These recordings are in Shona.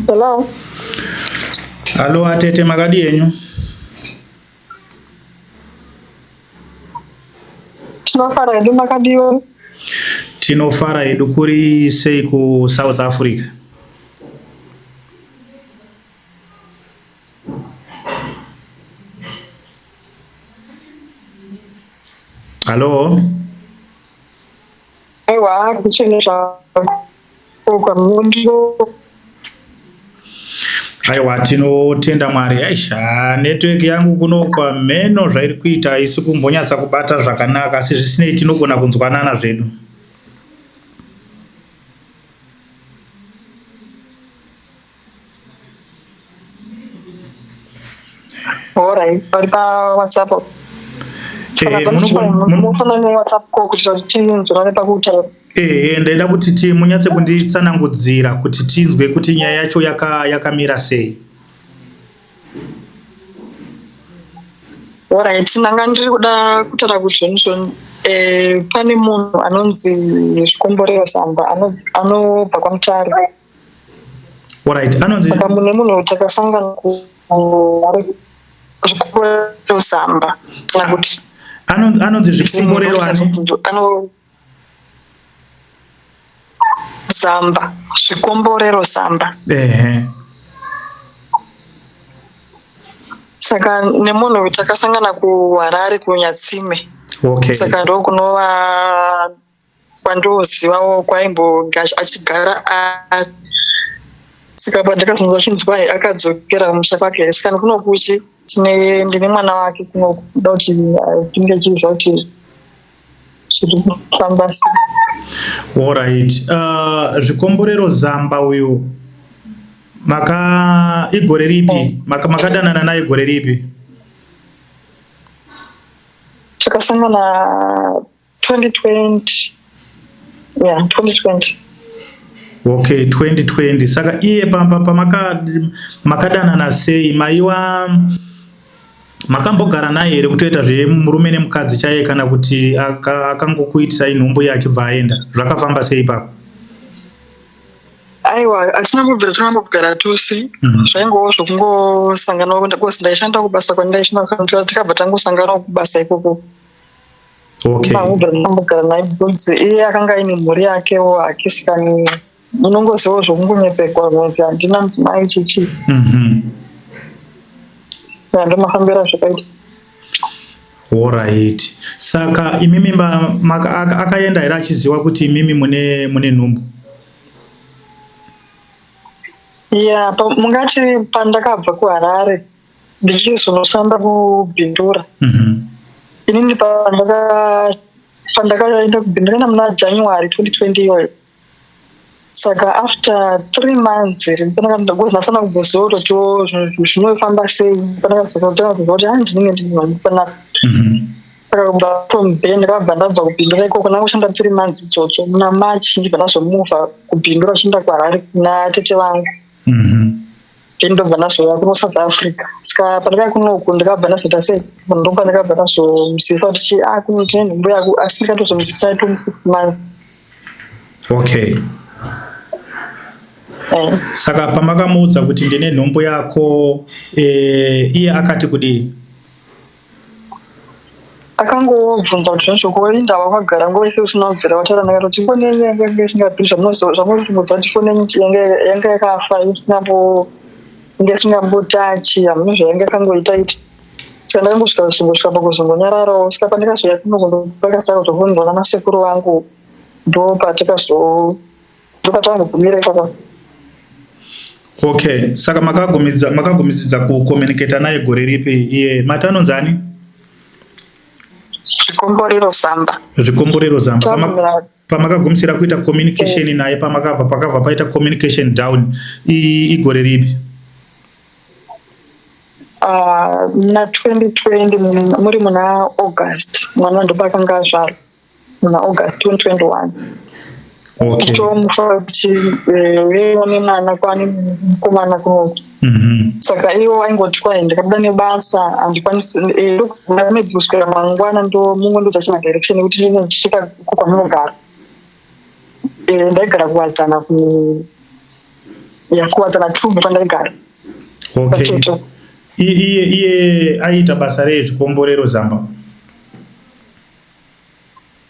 Hello. Hello atete makadi henyu? Tinofara hedu makadiwo. Tinofara hedu kuri sei ku South Africa? Hello. Aiwa kuchene Aiwa tinotenda Mwari. Aisha network yangu kuno kwamheno zvairi kuita haisi kumbonyatsa kubata zvakanaka asi zvisinei tinogona kunzwanana zvedu. Alright, pari pa WhatsApp. Eh, munofana ne WhatsApp ko kuti tinzwanane pakutaura. Eh, ndaida kuti ti munyatse kunditsanangudzira kuti tinzwe kuti nyaya yacho yakamira yaka sei. Alright, ndanga ndiri kuda kutaura kuti zvonizvoni eh, pane munhu anonzi Zvikomborero Samba anobva kwaMutare. Alright, anonzi Saka mune munhu takasangana ku Zvikomborero Samba kana kuti anonzi Zvikomborero ani? Ano Zamba, Zvikomborero Zamba. Ehe. Saka nemunhu takasangana kuHarare kuNyatsime. Okay. Saka ndokunova kwandozivawo kwaimbo achigara ari. Saka pandakazonzwa achinzi kwai akadzokera kumusha kwake saka kunokuchi tine ndine mwana wake kunoku kuda kuti tinge chiziva kuti zviri kufamba sei. Alright. Zvikomborero Zamba uyu maka igore ripi? Oh. Maka makadanana naye gore ripi? Takasangana 2020. Yeah, 2020. Okay, 2020. Saka iye pamba pamaka makadanana sei? Maiwa makambogara naye here kutoita zvemurume nemukadzi chaiye kana kuti akangokuitisai nhumbu iye achibva aenda? Zvakafamba sei ipapo? Aiwa, hatina kubvira takambogara tose. Zvaingowo zvokungosanganawo because ndaishanda kubasa kwandaishanda saka takabva tangosanganawo kubasa ikoko. Okay. Ndakubvira ndambogara naye because iye akanga aine mhuri yakewo hake saka munongozivawo zvokungonyepegwa kunzi handina mudzimai chichi. Ya, ndomafambiro azvakaita. Alright. Saka imimi akaenda here achiziva kuti imimi mune mune nhumbu? Ya, mungati pandakabva kuHarare ndichizonoshanda kuBindura. Inini pandakaenda kuBindura muna January 2020 iyoyo. Saka after 3 months ndasana kumboziva kuti zvinofamba sei pandakazotanga kuziva kuti ndinenge ndine nhumbu panapa. Saka kubva from there ndakabva ndabva kuBindura ikoko ndakushanda 3 months idzodzo muna March ndibva ndazomuvha kuBindura chienda kuHarare kuna tete vangu. Then ndobva ndazouya kuno South Africa. Saka pandakauya kunoku ndakabva ndazoita sei ndopa ndakabva ndazomuzivisa kuti chii ah kuno tine nhumbu yako asi ndakatozomuzivisa 26 months. Okay. Saka pamakamuudza kuti ndine nhumbu yako iye akati kudii? Akangobvunza kuti zvinhu zvokurinda wakagara nguva yese usina kubvira wataura naye kuti foni yenyu yanga yanga isingabviri zvamunozvimudza kuti foni yenyu yanga yanga yakafa isingambo inge isingambotachi hamuna zvayanga yakangoita ita saka ndakangosvika kuzongosvika pakuzongonyararawo saka pandakazouya kuno pakasara kuzobvunzwa namasekuru vangu ndopatakazo ndopatangogumira ipapo. Okay, saka makagumidza makagumidzidza kucommunicata naye gore ripi iye mati anonzi ani? Zvikomborero Zamba. Zvikomborero Zamba. Pamakagumisira kuita communication naye pamakabva pakabva paita communication down igore ripi? Muna 2020 muri muna August mwana ndopakanga azvarwa. muna August 2021. Okay. Tomufa kuti eh, nemwana kwani mukomana kunoku. Saka iwo aingoti kwai ndakabuda nebasa handikwanisi eh, ndokuguma maybe kuswera mangwana ndo mumwe ndodza chima direction yekuti ndinge ndichisvika kwamunogara. Eh, ndaigara kuwadzana ku Ya, Kuwadzana 2 ndopandaigara. Okay. Iye iye aiita basa rei Zvikomborero Zamba?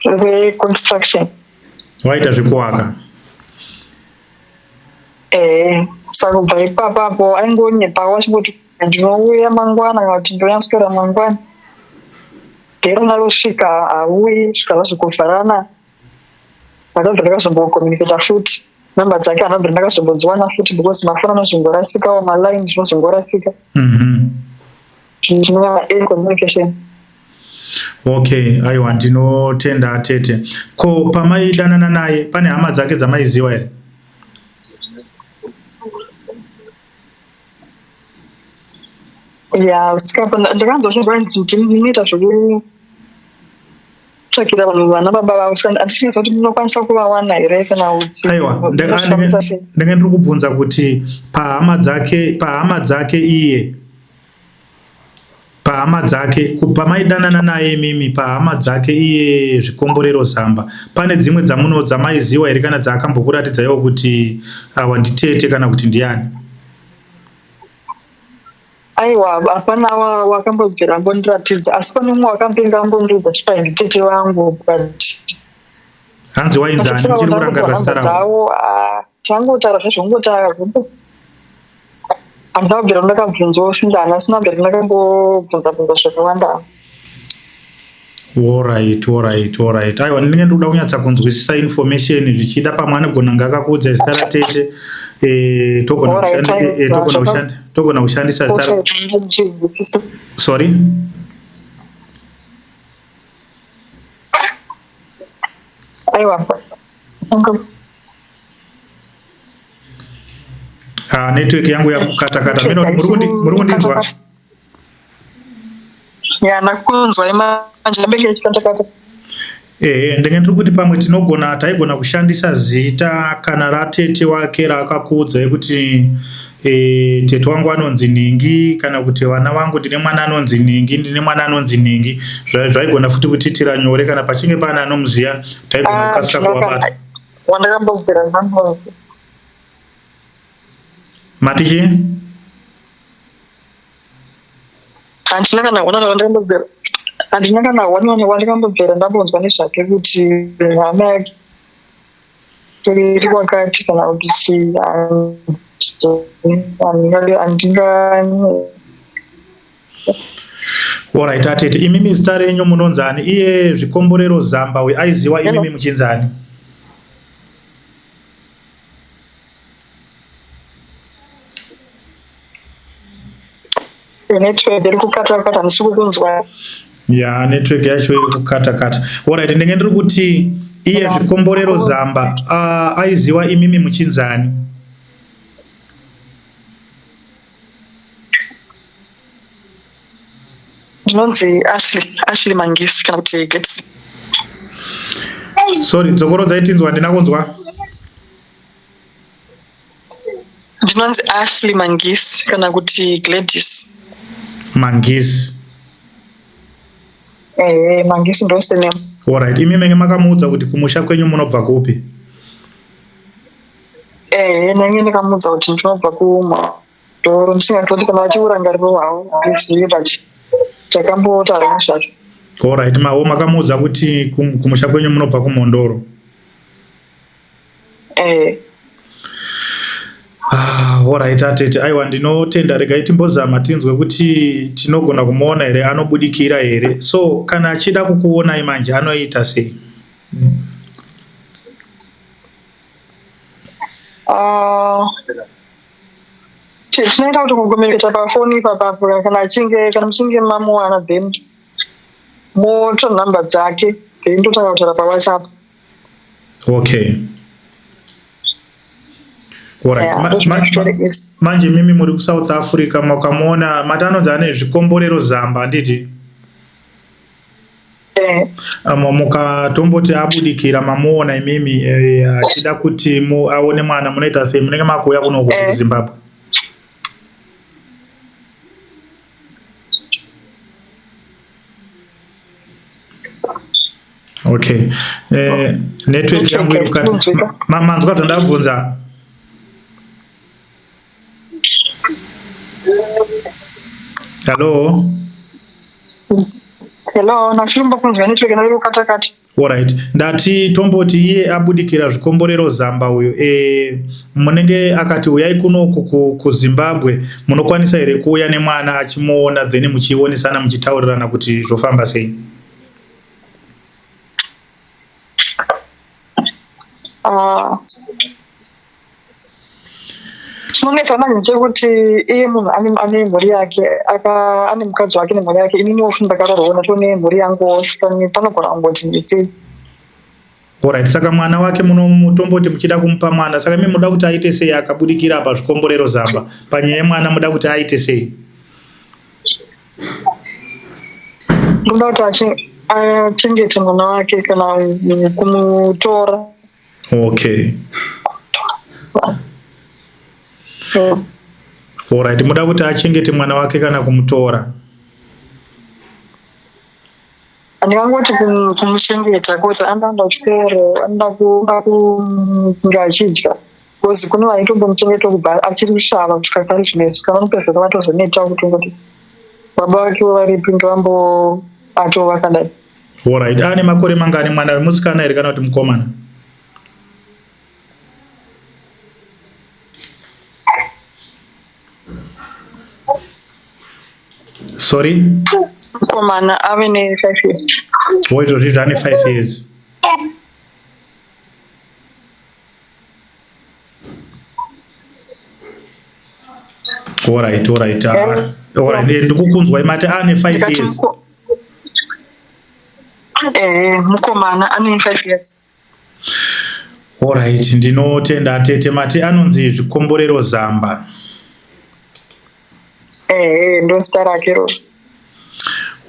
Reconstruction. Waita zvekuwaka. Eh, saka kubva ipapapo aingonyepawo achingoti ndinouya mangwana kana kuti ndonyatswera mangwana. Dhero narosvika hauyi, svika zvazvikuvharana. Ndakabva ndakazombokomuniketa futi namba dzake handabva ndakazombodziwana futi because mafoni anozongorasikawo, maline zvinozongorasika. Zvinova communication. Okay, aiwa, ndinotenda tete. Ko pamaidanana naye pane hama dzake dzamaiziva here? Ya, saka ndakanzwa zvinzi ndinoita zvekutsvakira vanhu vana baba vavo, saka handisingaziva kuti ndinokwanisa kuvawana here kana kuti Aiwa, ndinofambisa sei. Ndenge ndiri kubvunza kuti pahama dzake iye, pahama dzake, pamaidanana naye imimi, pahama dzake iye Zvikomborero Zamba, pane dzimwe dzamuno dzamaiziva here kana dzaakambokuratidzaiwo kuti awa nditete kana kuti ndiani? Aiwa, hapana wakambobvira ambondiratidza, asi pane mumwe wakambenge ambondiudza chipai nditete vangu, but Hanzi wainzani? Muchiri kurangarira zita ravo? Dzavo tangotaura zvezvongotaura, handina kubvira ndakabvunzawo since hana sina kubvira ndakambobvunza bvunza zvakawanda. Alright, aiwa, ndinenge ndikuda kunyatsa kunzwisisa information. Zvichida pamwe anogona nga akakuudza zita ratete, togona togona kushandisa zita. Sorry. Aiwa. Ah, network yangu yakukatakata. Mino muri kundinzwa? Ya, ndakunzwa manje, ndambenge ichikatakata. Ehe, ndenge ndiri kuti pamwe tinogona taigona kushandisa zita kana ratete wake raakakuudzai kuti tete wangu anonzi ningi, kana kuti vana vangu, ndine mwana anonzi ningi, ndine mwana anonzi ningi. Zvaigona futi kutiitira nyore kana pachinge pane anomuziya, taigona kukasika kuvabata. Wandakambobvira ndambo Mati chii? Handina kana one wandakambobvira, handina kana one wandakambobvira ndambonzwa nezvake kuti hama yake iri kwakati kana kuti chii. Handinga Alright, atete, imimi zita renyu munonzani? Iye Zvikomborero Zamba uyu aiziwa imimi muchinzani? Network iri kukata kata, handisi kukunzwa. Ya, network yacho iri kukata kata. Alright, ndenge ndiri kuti iye Zvikomborero Zamba aiziwa imimi muchinzani? Ndinonzi Ashley Mangisi kana kuti Gets. Sorry, dzokorodzai tinzwa, handina kunzwa. Ndinonzi Ashley Mangisi kana kuti Gladys. Mangisi. Ehe, Mangisi ndo surname. Alright, imi menge makamuudza kuti kumusha kwenyu munobva kupi? Ehe, ndenge ndakamuudza kuti ndinobva kuMhondoro, ndisingatoti kana vachiurangariro hwavo handizivi, but takambotaura nezvazvo. Alright, mawo makamuudza kuti kumusha kwenyu munobva kuMhondoro? Ehe. Ah, alright atete, aiwa, ndinotenda. Regai timbozama tinzwe kuti tinogona kumuona here, anobudikira here. So kana achida kukuonai manje anoita sei? Ah, tinoita kuti kucommunicata pafoni ipapapo, kana achinge, kana muchinge mamuwana, then motora nhamba dzake, then totanga kutaura paWhatsApp. Okay. Alright. Yeah, ndozvinotori is. Manje mimi muri kuSouth Africa, makamuona, mati anonzi ane Zvikomborero Zamba, handiti? Eh. Mukatomboti abudikira, mamuona imimi, achida kuti aone mwana, munoita sei? Munenge makuuya kunoku kuZimbabwe? Okay, network yangu iri kukata. Kunzwika. Manzwa zvandabvunza? Hello? Hello, ndachirumba kunzwa network ndari kukata kata. Alright, ndati tomboti iye abudikira zvikomborero Zamba uyu e, munenge akati uyai kunoku kuZimbabwe munokwanisa here kuuya nemwana achimuona then muchionesana muchitaurirana kuti zvofamba sei? Chinonetsa manje ndechekuti iye munhu ane mhuri yake ane mukadzi wake nemhuri yake ininiwo futi ndakaroorwa ndatone mhuri yanguwo saka panogona kungoti nditsei. Alright, saka mwana wake munotomboti muchida kumupa mwana saka imi muda kuti aite sei akabudikira apa zvikomborero Zamba panyaya yemwana muda kuti aite sei? Ndoda kuti achengete mwana wake kana kumutora. Okay. Alright, muda kuti achengete mwana wake kana kumutora? Ndingangoti kumuchengeta because anoda kuchikoro, anoda kunge achidya because kune vaitombomuchengeta kubva achiri kusvava kusvika pari zvino izvi saka vanopedza vatozoneta kutongoti baba vake varipi ndovambo atova vakadai. Alright, ane makore mangani mwana wemusikana here kana kuti mukomana? Sorry? Mukomana ave ne 5 years. Wo izvozvi izvi ane 5 years. Alright, alright. Ah, alright, eh, ndikukunzwai mati ane 5 years. Eh, mukomana ane 5 years. Alright, ndinotenda tete mati anonzi Zvikomborero Zamba. Eh, ndozita rake ro.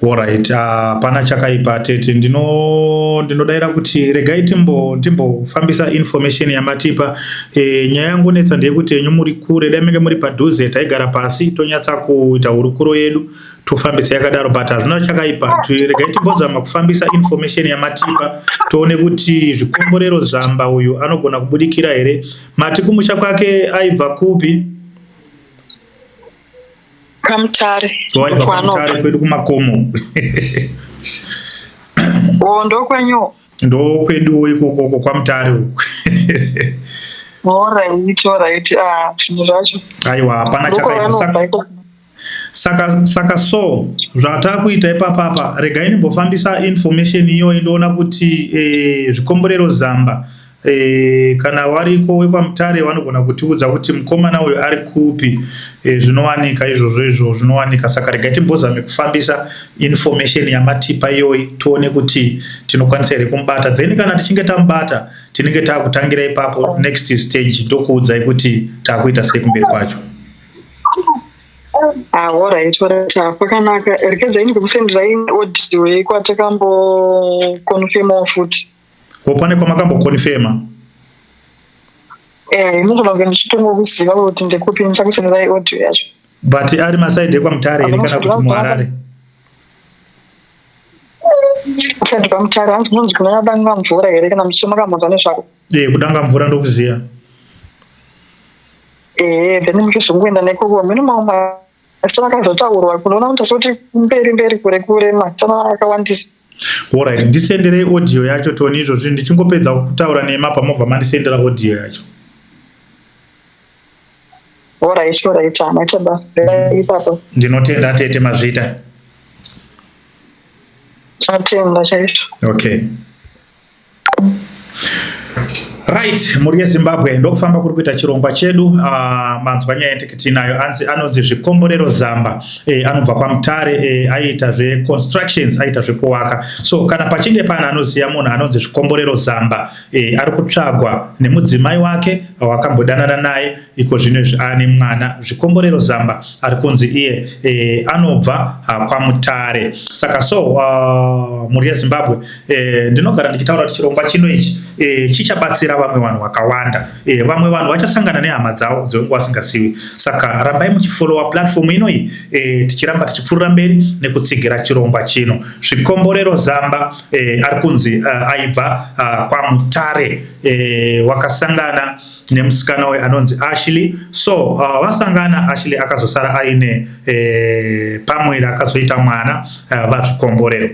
Alright, hapana ah, chakaipa tete. Ndino ndinodaira kuti regai timbo timbofambisa information yamatipa. E, nyaya yangu netsa ndeyekuti henyu muri kure, dai menge muri padhuze taigara pasi tonyatsa kuita hurukuro yedu tofambisa yakadaro but hazvina chakaipa. Regai timbozama kufambisa information yamatipa toone kuti zvikomborero Zamba uyu anogona kubudikira here. Mati kumusha kwake aibva kupi? Kamutare. Waibva kwaMutare kwedu kumakomo. Oh, ndokwenyu. Ndokweduwo ikokoko kwaMutare uku. Alright, alright. Ah, zvinhu zvacho. Aiwa, hapana chakaipa. Saka saka so zvatakuita ipapapa regai ndimbofambisa information iyoyi ndoona kuti eh, zvikomborero Zamba E, kana wariko wekwaMutare vanogona kutiudza kuti mukomana uyu ari kupi e, zvinowanika izvozvo izvo zvinowanika saka regai timbozame kufambisa information yamatipa iyoyi tione kuti tinokwanisa here kumubata then kana tichinge tamubata tinenge takutangira ipapo next stage ndokuudzai kuti takuita sei kumberi kwacho. Ah, alright, alright. Ah, kwakanaka. Regedzai ndikusenderai audio yekwatakambokonfemawo futi. Ko pane kwamakambokonfema? Eh, inogona kunge ndichitongokuziva kuti ndekupi ndichakusenderai audio yacho. But ari masaidi ekwaMutare here kana kuti muHarare? Saidi kwaMutare, hanzi munonzi kuna Dangamvura here kana muchiso makambonzwa nezvako? Eh, kuDangamvura ndokuziva. Eh, then muchizongoenda nekoko mune mamwe mazita akazotaurwa kunoona kuti asoti mberi mberi kure kure mazita akawandisa. Alright, ndisenderei audio yacho Tony izvozvi ndichingopedza kutaura nema pamobva mandisendera audio yacho. Alright, alright, maita basa ipapo. Ndinotenda tete mazvita. Tinotenda chaizvo. Okay. Right, mhuri yeZimbabwe ndokufamba kuri kuita chirongwa chedu. Uh, manzwa nyaya yatiki tinayo anzi anonzi Zvikomborero Zamba e, anobva kwaMutare e, aiita zveconstructions aiita zvekuwaka. So kana pachinge pane anoziva munhu anonzi Zvikomborero Zamba e, ari kutsvagwa nemudzimai wake wakambodanana naye iko zvino izvi aane mwana Zvikomborero Zamba ari kunzi iye e, anobva kwaMutare. Saka so uh, mhuri yeZimbabwe e, ndinogara ndichitaura kuti chirongwa chino ichi e, chichabatsira vamwe vanhu vakawanda. E, vamwe vanhu vachasangana nehama dzavo dzavange vasingazivi. Saka rambai muchifolowa platform inoyi e, tichiramba tichipfuurira mberi nekutsigira chirongwa chino. Zvikomborero Zamba e, ari kunzi uh, aibva uh, kwaMutare e, wakasangana nemusikana uyu anonzi Ashley. So uh, vasangana Ashley akazosara aine e, pamwiri akazoita mwana uh, vaZvikomborero.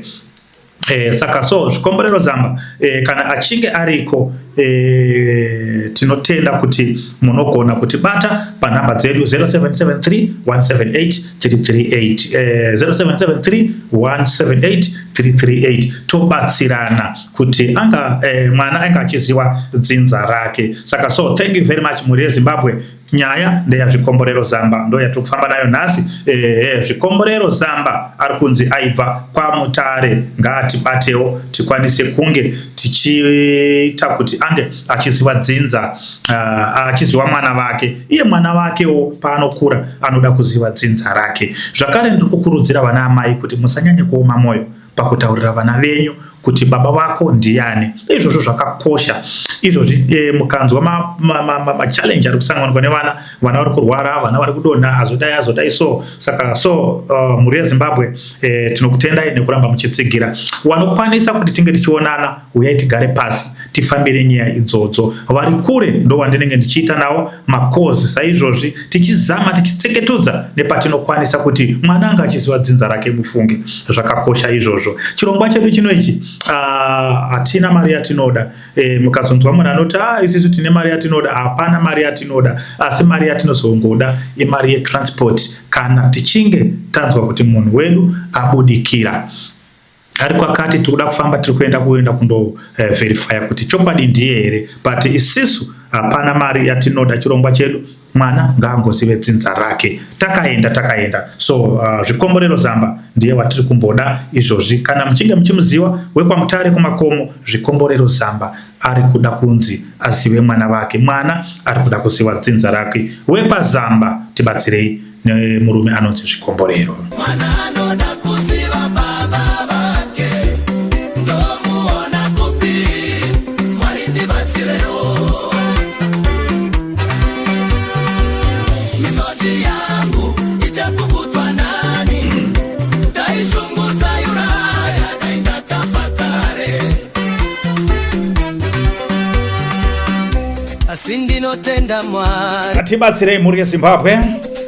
E, saka so Zvikomborero Zamba e, kana achinge ariko e, tinotenda kuti munogona kutibata panhamba dzedu 0773 178 338 e, 0773 178 338 tobatsirana kuti anga e, mwana anga achiziva dzinza rake. Saka so thank you very much mhuri yeZimbabwe. Nyaya ndeyaZvikomborero Zamba ndo yatiri kufamba nayo nhasi. Ehe, Zvikomborero Zamba ari kunzi aibva kwaMutare, ngaatibatewo tikwanise kunge tichiita kuti ange achiziva dzinza uh, achiziva mwana vake. Iye mwana vakewo paanokura anoda kuziva dzinza rake. Zvakare ndiri kukurudzira vana amai kuti musanyanye kuoma mwoyo pakutaurira vana venyu kuti baba vako ndiyani. Izvozvo zvakakosha izvozvi. E, mukanzwa machallenge ma, ma, ma ari kusanganikwa nevana, vana vari kurwara, vana vari kudonha, azodai azodai so saka so uh, mhuri yeZimbabwe e, tinokutendai nekuramba muchitsigira. Wanokwanisa kuti tinge tichionana, uyai tigare pasi tifambire nyaya idzodzo. Vari kure ndo wandinenge ndichiita nawo makozi saizvozvi, tichizama tichitseketudza nepatinokwanisa kuti mwana anga achiziva dzinza rake. Mufunge zvakakosha izvozvo. Chirongwa chedu chino ichi hatina mari yatinoda. E, mukazonzwa munhu anoti ah, isisu tine mari yatinoda, hapana mari yatinoda, asi mari yatinozongoda imari yetransport kana tichinge tanzwa kuti munhu wedu abudikira ari kwakati, tiri kuda kufamba, tiri kuenda kuenda kundoverifya eh, kuti chokwadi ndiye here. But isisu hapana mari yatinoda. Chirongwa chedu, mwana ngaangozive dzinza rake. Takaenda takaenda. So Zvikomborero Zamba ndiye watiri kumboda izvozvi. Kana muchinge muchimuziva, wekwaMutare kumakomo, Zvikomborero Zamba ari kuda kunzi azive mwana vake. Mwana ari kuda kuziva dzinza rake. WekwaZamba, tibatsirei nemurume anonzi Zvikomborero. Mwana anoda kuziva baba vake, ndomuona kupi? Mwari ndibatsirewo. Misodzi yangu ichapukutwa nani? Taishungudza Yuraya, dai ndakafa kare. Asi ndinotenda Mwari. Tibatsirei mhuri yeZimbabwe.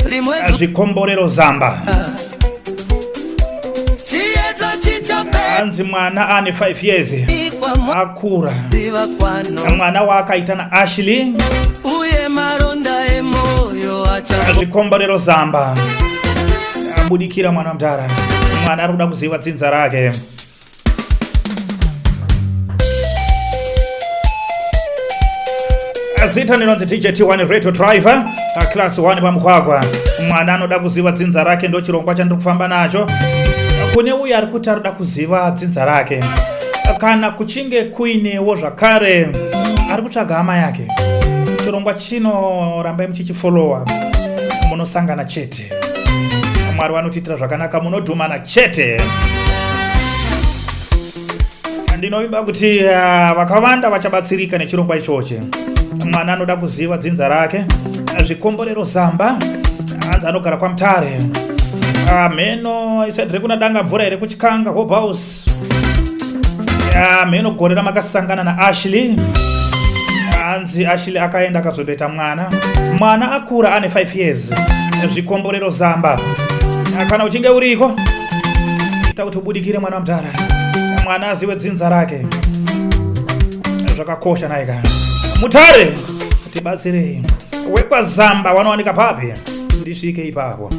Rimwe Zvikomborero Zamba chiedza chichapekwa. Anzi mwana ane 5 years akura. Ziva kwano. Mwana waakaita naAshley. Uye maronda emoyo acha. Zvikomborero Zamba abudikira mwana mudhara. Mwana ari kuda kuziva dzinza rake. Zita ndinonzi TJT1 Radio Driver, class 1 pamukwakwa. Mwana anoda kuziva dzinza rake ndo chirongwa chandiri kufamba nacho. Kune uyo ari kuti arikuda kuziva dzinza rake, kana kuchinge kuinewo zvakare ari kutsvaga hama yake, chirongwa chino rambai muchichifolowa, munosangana chete. Mwari vanotiitira zvakanaka, munodhumana chete. Ndinovimba kuti vakawanda vachabatsirika nechirongwa ichochi. Mwana anoda kuziva dzinza rake, Zvikomborero Zamba, hanzi anogara kwaMutare, mheno iside rekuna Danga Mvura here, kuChikanga, Hobhouse, mheno gore ramakasangana naAshley. Hanzi Ashley akaenda akazondoita mwana, mwana akura ane 5 years. Zvikomborero Zamba, kana uchinge uriko, ita kuti ubudikire mwana mudhara, mwana azive dzinza rake, zvakakosha naye. Kana Mutare, tibatsirei, wekwaZamba wanowanika papi? Ndisvike ipapo.